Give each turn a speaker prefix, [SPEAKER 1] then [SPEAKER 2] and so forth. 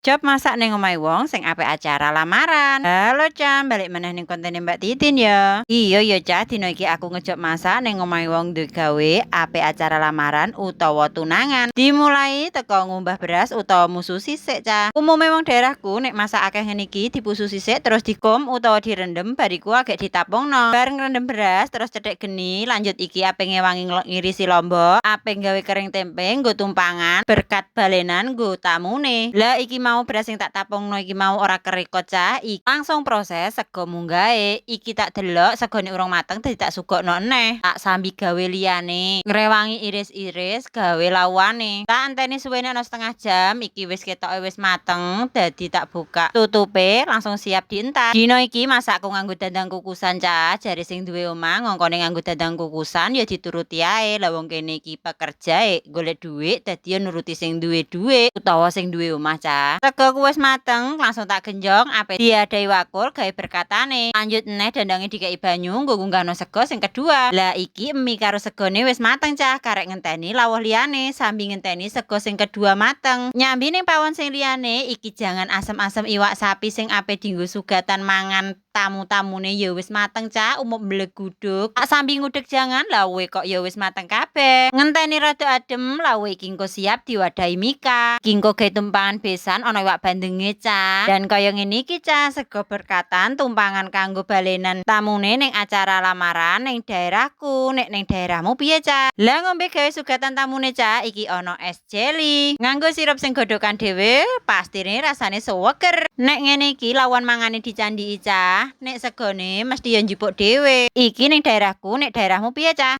[SPEAKER 1] Job masak ning omahe wong sing ape acara lamaran. Halo, Cam, balik meneh ning kontene Mbak Titin ya. Iya ya, Cah, dino iki aku ngejob masak ning omahe wong duwe gawe ape acara lamaran utawa tunangan. Dimulai teko ngumbah beras utawa mususi sik, Cah. Umume wong daerahku nek masak akeh ngene iki dipusu sisik, terus dikum utawa direndem, bar iku agek ditapungno. Bareng ngrendem beras terus cethek geni, lanjut iki ape ngewangi ngirisi lombok, ape gawe kering tempe nggo tumpangan, berkat balenan nggo tamune. Lah, iki mau beras sing tak tapungno iki mau ora kerekot, Cah. Iki langsung proses sego munggahe. Iki tak delok segone urung mateng, dadi tak sugokno eneh. Tak sambi gawe liyane. Ngrewangi iris-iris gawe lawuhane. Tak enteni suwene ana setengah jam, iki wis ketoke wis mateng, dadi tak buka tutupe, langsung siap dientas. Dino iki masakku nganggo dandang kukusan, Cah. Jare sing duwe omah ngongkone nganggo dandang kukusan, ya dituruti ae. Lah, wong kene iki pekerja e golek dhuwit, dadi ya nuruti sing duwe dhuwit utawa sing duwe omah, Cah. Segoku wis mateng, langsung tak genjong ape diadahi wakul gawe berkatane. Lanjut neh dandange dikeki banyu nggo ngunggahno sego sing kedua. Lah, iki mie karo segone wis mateng, Cah, karek ngenteni lawuh liyane sambi ngenteni sego sing kedua mateng. Nyambi ning pawon sing liyane, iki jangan asem-asem iwak sapi sing ape dinggo sugatan mangan tamu-tamune ya wis mateng, Cah, umup mbleguduk. Tak sambi ngudek jangan, lawuhe kok ya wis mateng kabeh. Ngenteni rada adem, lawuhe iki engko siap diwadahi Mika. Iki engko gawe tumpangan besan ana iwak bandenge, Cah. Dan kaya ngene iki, Cah, sego berkatan tumpangan kanggo balenan tamune ning acara lamaran ning daerahku. Nek ning daerahmu piye, Cah? Lah, ngombe gawe sugatan tamune, Cah, iki ana es jelly. Nganggo sirup sing godhokan dhewe, pastine rasane seger. Nek ngene iki lawuhan mangane dicandhiki, Cah. Nek segone mesti yo njupuk dhewe. Iki ning daerahku, nek daerahmu piye, Cah?